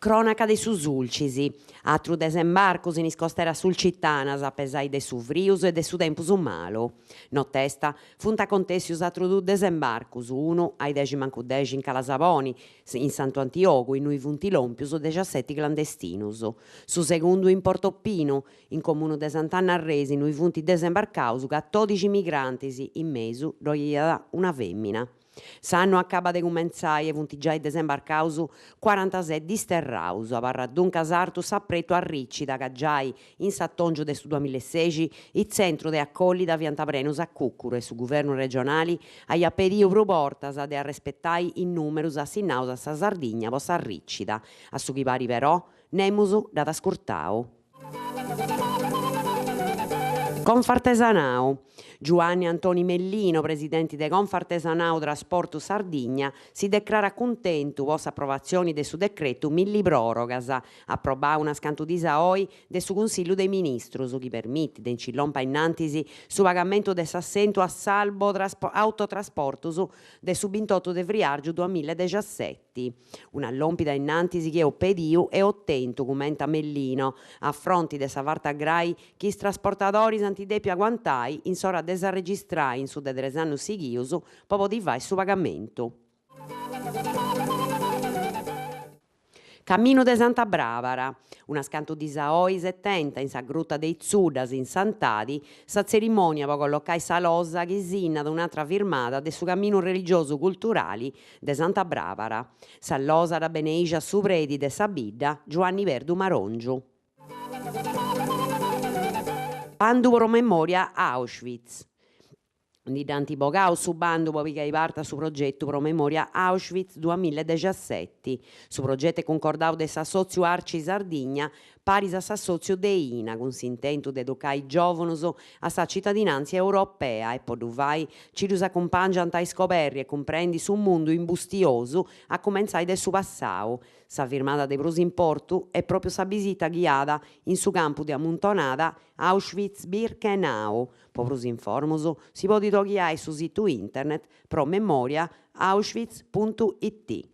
Cronaca de su Sulcis. Atrus desembarcus in is costeras sulcitanas a pesai de su frius e de su tempus malu. Notesta funt acontèssius atrus dus desembarcus, unu a is dexi mancu dexi in Cala Saboni, in Santu Antiogu, innui funt lòmpius dexaseti clandestinus. Su segundu in Porto Pinu, in comunu de Sant'Anna Arresi, innui funt desembarcaus catòdixi migrantis, in mesu ddoi iat una fèmina. S'annu acabat de cumentzai e funt giai desembarcaus cuarantaseti disterraus. Abarrat duncas artu s'apretu arricida ca giai in s'atòngiu de su duamillaesexi is tzentrus de acollida fiant prenus a cùcuru e su guvernu regionali aiat pediu prus bortas de arrespetai is nùmerus assinnaus a sa Sardigna po s'arricida. A su chi parit però nemus dd'at ascurtau. Confartesanau. Giuanni Antoni Mellino, presidenti de Confartesanau Trasportu Sardigna, si decrarat cuntentu po s'aprovatzioni de su decretu milli pròrogas, aprobau unas cantu dis a oi de su Cunsillu de is Ministrus, chi permitit de nci lompi a innantis su pagamentu de s'assentu a s'albo autotrasportus de su bintotu de friàrgiu duamilla e dexaseti. Una lòmpida innantis chi eus pediu e otentu, cumentat Mellino, a fronti de sa farta grai chi is trasportadoris ant dèpiu aguantai in s'ora de s'arregistrai in su de tres annus sighius po podi fai su pagamentu. Caminu de Santa Bràbara. Unas cantu dis a oi s'est tenta in sa Gruta de is Tzuddas in Santadi sa tzerimònia po collocai sa losa chi sinnat un'atra firmada de su caminu religiosu culturali de Santa Bràbara. Sa losa dd'at beneixia su predi de sa bidda, Giuanni Perdu Marongiu. Bandu pro Memòria Auschwitz. Ndi dd'ant bogau su bandu po pigai parti a su progetu Pro Memòria Auschwitz duamilla e dexaseti. Su progetu est cuncordau de s'assòtziu Arci Sardigna paris a s'assòtziu Deina cun s'intentu de educai giòvunus a sa citadinàntzia europea e po ddu fai nci ddus acumpàngiant a iscoberri e cumprendi su mundu imbustiosu a cumentzai de su passau. Sa firmada de prus importu est pròpiu sa bisita ghiada in su campu de amuntonada Auschwitz-Birkenau. Po prus informus si podit oghiai su situ internet pro memoria auschwitz puntu it.